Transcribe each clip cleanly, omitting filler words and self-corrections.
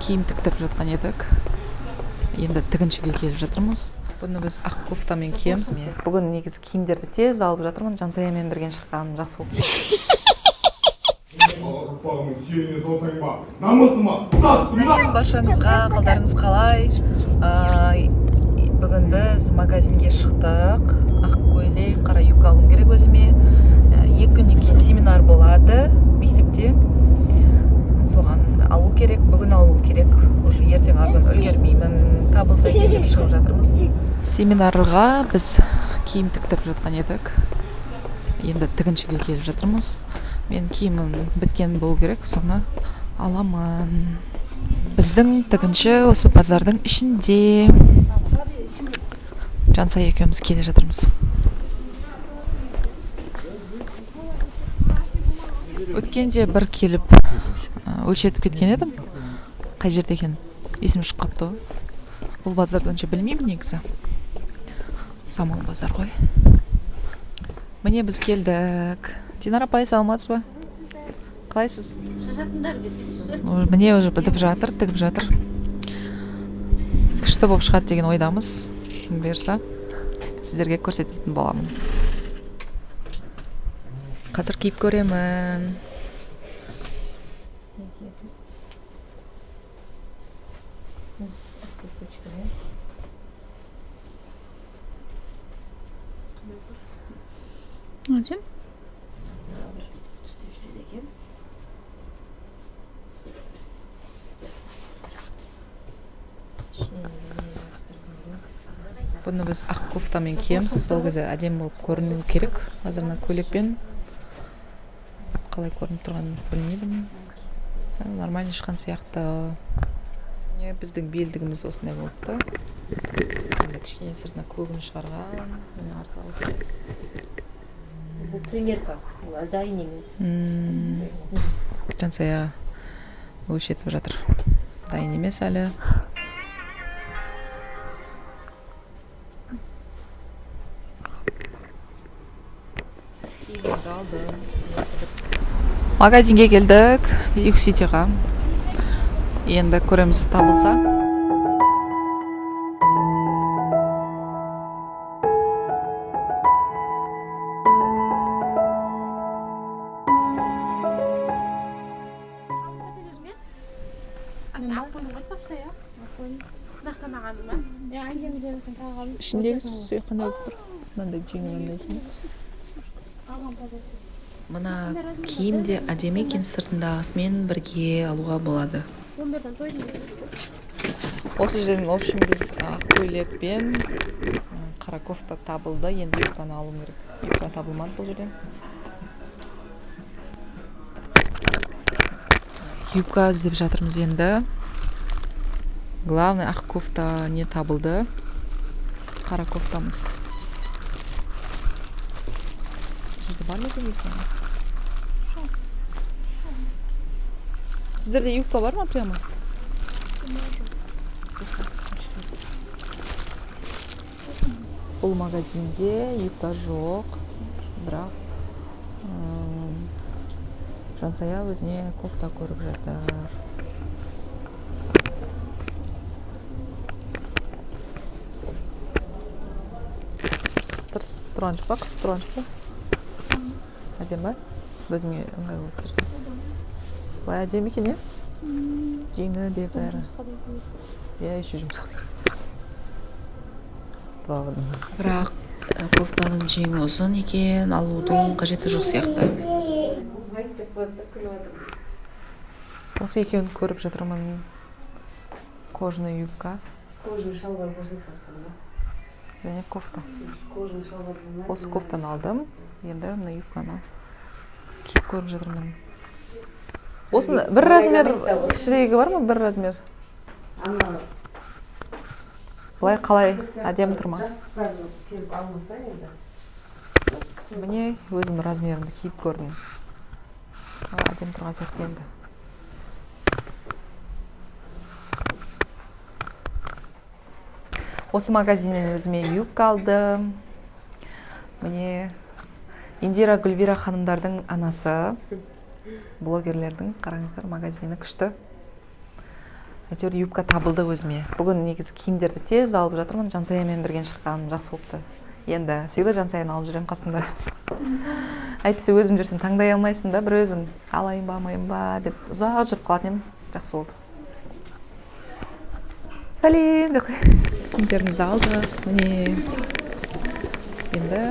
Киім тіктіріп жатқан едік, енді тігіншіге келіп жатырмыз. Бұны біз ақ кофтамен киеміз. Бүгін негізі киімдерді тез алып жатырмын. Жансаямен бірге шыққаным жақсы болды. Ұрпағымның сүйегіне зор ба, намысыма, затыма. Сәлем баршаңызға, қалдарыңыз қалай? Бүгін біз магазинге шықтық. Ақ көйлек, қара юбка алуым керек өзіме. 2 күннен кейін семинар болады мектепте. Соған алу керек, бүгін алу керек. Уже ертең арғы күн үлгермеймін. Табылса екен деп шығып жатырмыз. Семинарға біз киім тіктіріп жатқан едік. Енді тігіншіге келіп жатырмыз. Мен киімім біткен болу керек, соны аламын. Біздің тігінші осы базардың ішінде. Жансай екеуміз келе жатырмыз. Өткенде бір келіп өлшетіп кеткен едім. Қай жерде екен, есім шығып қалыпты ғой. Бұл базарды онша білмеймін негізі. Самал базар ғой. Міне, біз келдік. Динара апай, саламатсыз ба? Қалайсыз? Шашатындар десеңізші. Міне, уже бітіп жатыр, тігіп жатыр. Күшті болып шығады деген ойдамыз. Бұйырса, сіздерге көрсететін боламын. Қазір киіп көремін. Зачем? Бұны біз ақ кофтамен киеміз, сол кезде әдемі болып көріну керек. Қазір мына көйлекпен қалай көрініп тұрғанын білмедім. Нормально шыққан сияқты. Міне, біздің белдігіміз осындай болыпты. Енді кішкене сыртына көгін шығарған. Міне, артығы осындай. Бұл примерка, бұл әлі дайын емес. Жансая өлшетіп жатыр, дайын емес әлі. Киімімді алдым. Магазинге келдік, Юг Ситиға. Енді көреміз, табылса. Ішіндегі қандай болып тұр? Мынандай жеңіл, мынандай екен. Мына киім де әдемі екен, сыртындағысымен бірге алуға болады. Осы жерден, в общем, біз ақ көйлек пен қара кофта табылды. Енді юбканы алуым керек. Юбка табылмады бұл жерден. Юбка іздеп жатырмыз енді. Главный, ақ кофта не табылды, қара кофтамыз. Бұл жерде бар ма екен юбка? Сіздерде юбка бар ма прямо? Бұл магазинде юбка жоқ, бірақ Жансая өзіне кофта көріп жатыр. Тырысып тұрған жоқ па, қысып тұрған жоқ па? Әдемі ба? Өзіңе ыңғайлы болып тұр. Былай әдемі екен, иә, жеңі де, бәрі, иә. Еще жұмсақ. Два в одном. Бірақ кофтаның жеңі ұзын екен, алудың қажеті жоқ сияқты. Осы екеуін көріп жатырмын. Кожаный юбка Кожаный шалбар көрсетіп жатсың ба? және кофта. Кожаный шалбар. Осы кофтаны алдым, енді мына юбканы киіп көріп жатырмын. Осыны бір размер кішірегі бар ма, бір размер? Ана. Былай қалай, әдемі тұр ма? Жастар келіп алмаса енді. Міне, өзім размерімді киіп көрдім. Ал, әдемі тұрған сияқты енді. Осы магазиннен өзіме юбка алдым. Міне, Индира, Гүлвира ханымдардың анасы, блогерлердің. Қараңыздар, магазині күшті. Әйтеуір юбка табылды өзіме. Бүгін негізі киімдерді тез алып жатырмын. Жансаямен бірге шыққаным жақсы болыпты. Енді всегда Жансаяны алып жүремін қасымда. Әйтпесе өзім жүрсем, таңдай алмайсың да, бір өзің алайын ба, алмайын ба деп ұзақ жүріп қалатын едім. Жақсы болды. Сәлем деп қой. Киімдерімізді алдық, міне, енді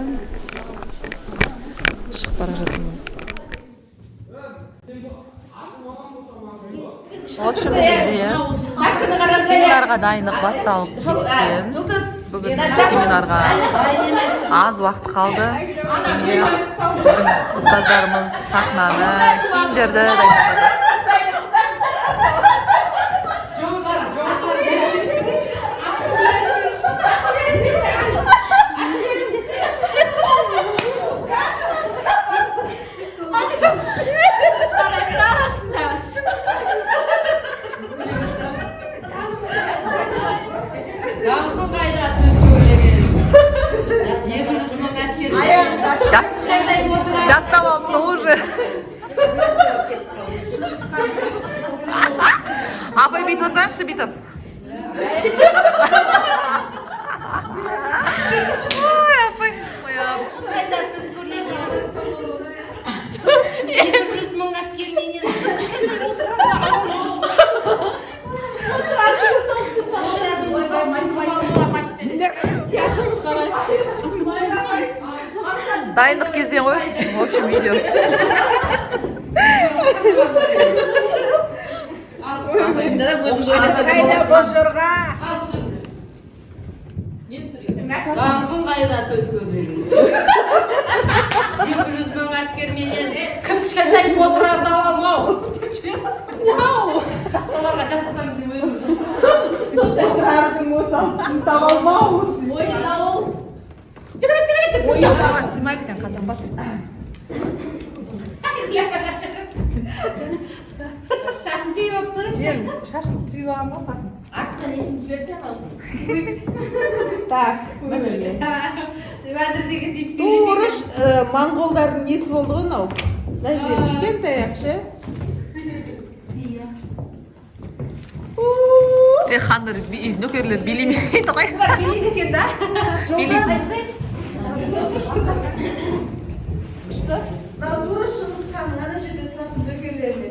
шығып бара жатырмыз. В общем, бізде семинарға дайындық басталып кеткен. Бүгін семинарға аз уақыт қалды. Міне, біздің ұстаздарымыз сахнаны, киімдерді дайындап жатыр. Даңқы қайда төс көйлеген? 200 000 әскер. Жаттап алыпты уже. Апай, бүйтіп отырсаңызшы, бүйтіп. Ой, апай, ой. Қайда төс көйлеген? 200 000 әскерменен кішкентай отырады. Отырардың Дайындық кезең ғой, в общем, видео. Қайда бозжорға? Даңқың қайда төс көйлеген? 200 000 әскерменен кім кішкентай отырарды алмау? Вау! Соларға жаттатамыз өзіміз. Отырардың осалтысын таба алмау. Ойын ауыл. Сыймайды екен қазан бас. Шашын түйіп алыпты. Мен шашымды түйіп алғанмын ғой қасым. Артынан несін жіберсе қалсын. Так, міне. Уәзір деген сөйтіп. Тура моңғолдардың несі болды ғой мынау. Мына жері кішкентай ақ ше. Иә. Е, хандар, нөкерлер билемейді ғой. Олар билейді екен да. Билейді. Күшті. Мынау тура Шыңғыс ханның ана жерде тұратын нөкерлеріне.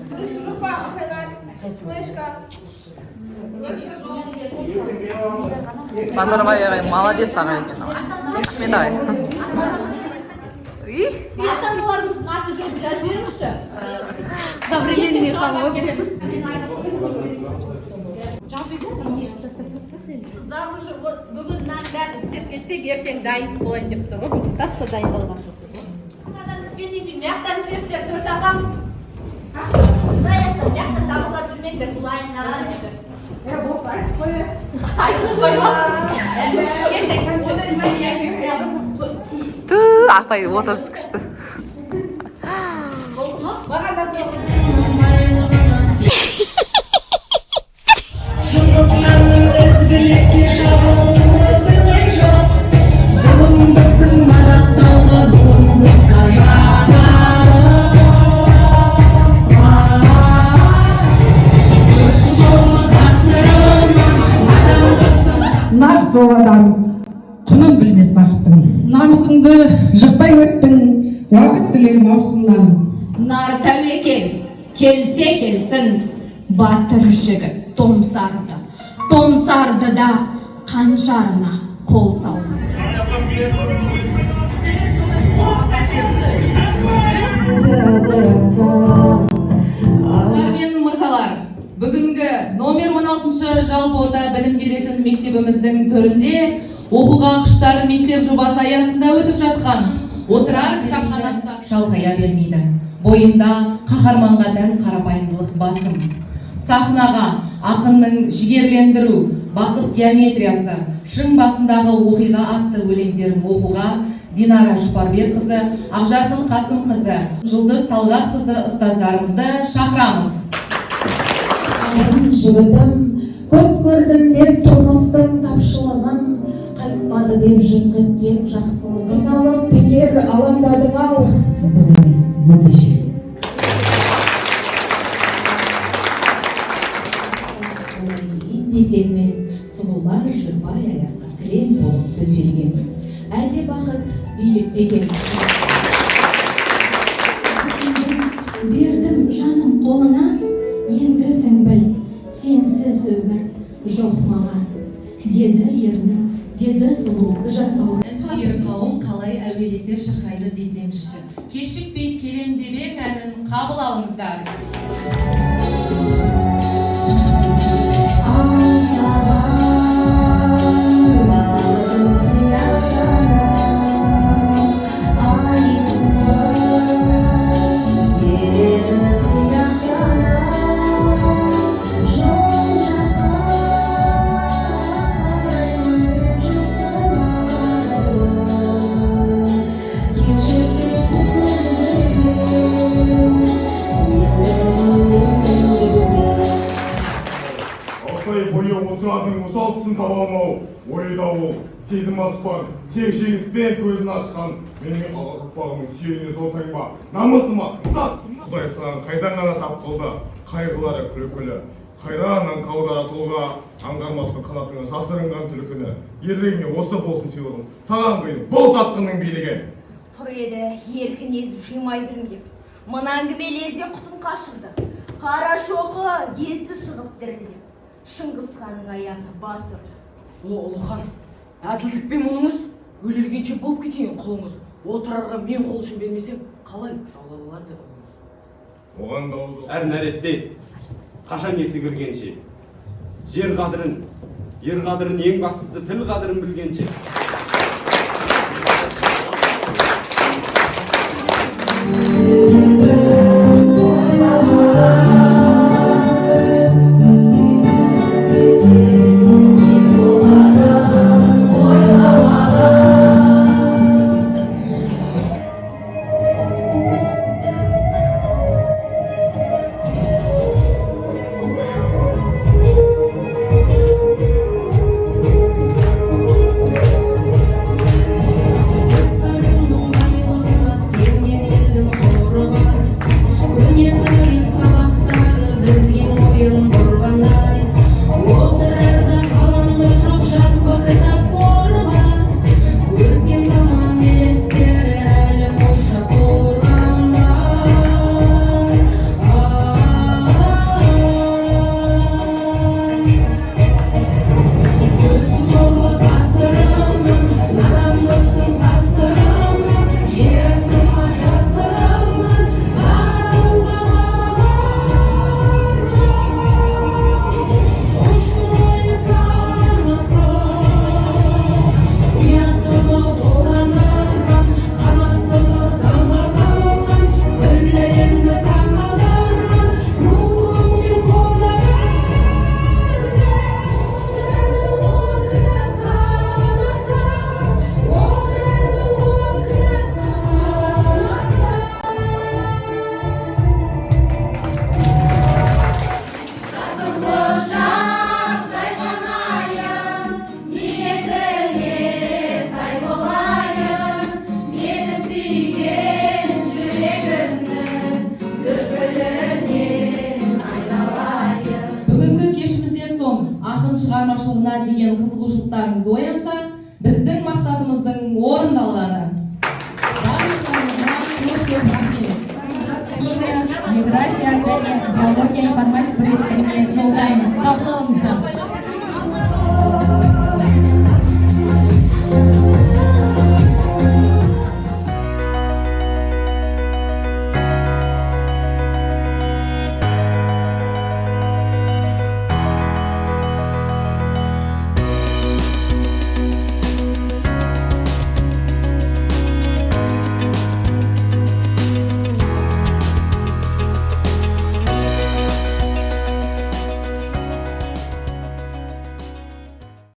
Мышка жоқ па, апайлар? Мышка. Базарбай ағай молодец ағай екен, ағай. Рахмет, ағай. И, Ата аналарымыздың аты жөнін жазып жіберіңізші. Современный хан ғой. Қыздар уже бүгін мынаның бәрін істеп кетсек, ертең дайындық болайын деп тұр ғой. Бүгін таста дайындалған жоқпыз ғой. Мынадан түскеннен кейін мына түсесіздер, төрт апам. Мына жақтан, мына жақтан дамылдап жүрмеңдер, былайынан. Айтып қойма. Кішкентай. Ту, апай, отырысы күшті. Болды ма? Шыңғысханның ізгілікке шабуылы тең жоқ. Зұлымдықтың мадақтауға, зұлымдыққа жатады. Зорлық ғасырынан адамдықтың Нағыз ол адам құнын білмес бақыттың. Намысыңды жықпай өттің уақыт түлей маусымнан. Нар тәуекел келсе келсін, батыр жігіт томсарды, томсарды да қанжарына қол салмады. Ханымдар мен мырзалар, бүгінгі номер 16 жалпы орта білім беретін мектебіміздің төрінде оқуға құштар мектеп жобасы аясында өтіп жатқан Отырар кітапханасы шалқая бермейді. Бойында қаһарманға тән қарапайымдылық басым. Сахнаға ақынның «Жігерлендіру», «Бақыт геометриясы», «Шың басындағы оқиға» атты өлеңдерін оқуға Динара Жұпарбекқызы, Ақжарқын Қасымқызы, Жұлдыз Талғатқызы ұстаздарымызды шақырамыз. Жігітім, көп көрдім деп тұрмыстың тапшылығын, қайтпады деп жыңқ еткен жақсылығын алып, бекер алаңдадың ау. Бақытсыздық емес, өлешек. төселген. Әлде бақыт билік пе екен? Бердім жаным қолыңа, енді өзің біл, сенсіз өмір жоқ маған. Деді ернім, деді сұлу жасау. Ән қауым қалай әуелете шырқайды десеңізші. Кешікпей келем деп ең әнін қабыл алыңыздар. Аңсаған балығым сияқтанам, ай туып келеді қияқтанам. Жол жаққа қараймын, сен жоқсың ағайын. Кешікпей келем деп. 6 ай бойы Отырардың осал тұсын таба алмау, ойы дауыл, сезім аспан, тек жеңіспен көзін ашқан менің аға ұрпағымның сүйегіне зор таңба, намысыма зат. Құдай саған қайдан ғана тап қылды, қайғылары күлкілі. Қайран аңқау дара тұлға, аңғармапсың қанатыңа жасырынған түлкіні. Ерлігіңе осы болсын сыйлығым, саған қиын бұл сатқынның билігі. Тұр еді еркін езіп жимай дірілдеп. Мына әңгіме лезде құтын қашырды. Қарашоқы есі шығып дірілдеп. Шыңғыс ханның аяғына бас ұрды. О, ұлы хан, әділдік пе мұныңыз? Өле-өлгенше болып кетейін құлыңыз. Отырарға мен қол ұшын бермесем, қалай жаулап алар еді ұлыңыз? Оған дау жоқ. Әр нәресте қашан есі кіргенше, жер қадірін, ер қадірін, ең бастысы тіл қадірін білгенше. Сенен елдің соры бар. Көне тарих сабақтары бізге мойын бұрғандай. Отырарда қаламда жоқ жазба кітап қоры бар. Өткен заман елестері әлі қоршап тұрғандай. Ай. Өсті зорлық асырының, надандықтың тасырының, жер астыма жасырынған қара тұлға бабалардың ұшқын ойы санасы. Ұяттымы толғандырған, қанаттымы самғатылған, күллі әлемді таңғалдырған рухыңмен қолда бізде. Отырардың ол кітапханасы, Отырардың ол кітапханасы. Құшақ жайған айым, ниетіңе сай болайын. Мені сүйген жүрегімнің лүпілінен айналайын. Бүгінгі кешімізден соң ақын шығармашылығына деген қызығушылықтарыңыз оянса, біздің мақсатымыздың орындалғаны. Барлықтарыңызға көп көп рахмет. Химия, география және биология, информатика бірлестігіне жолдаймыз. Қабыл алыңыздар.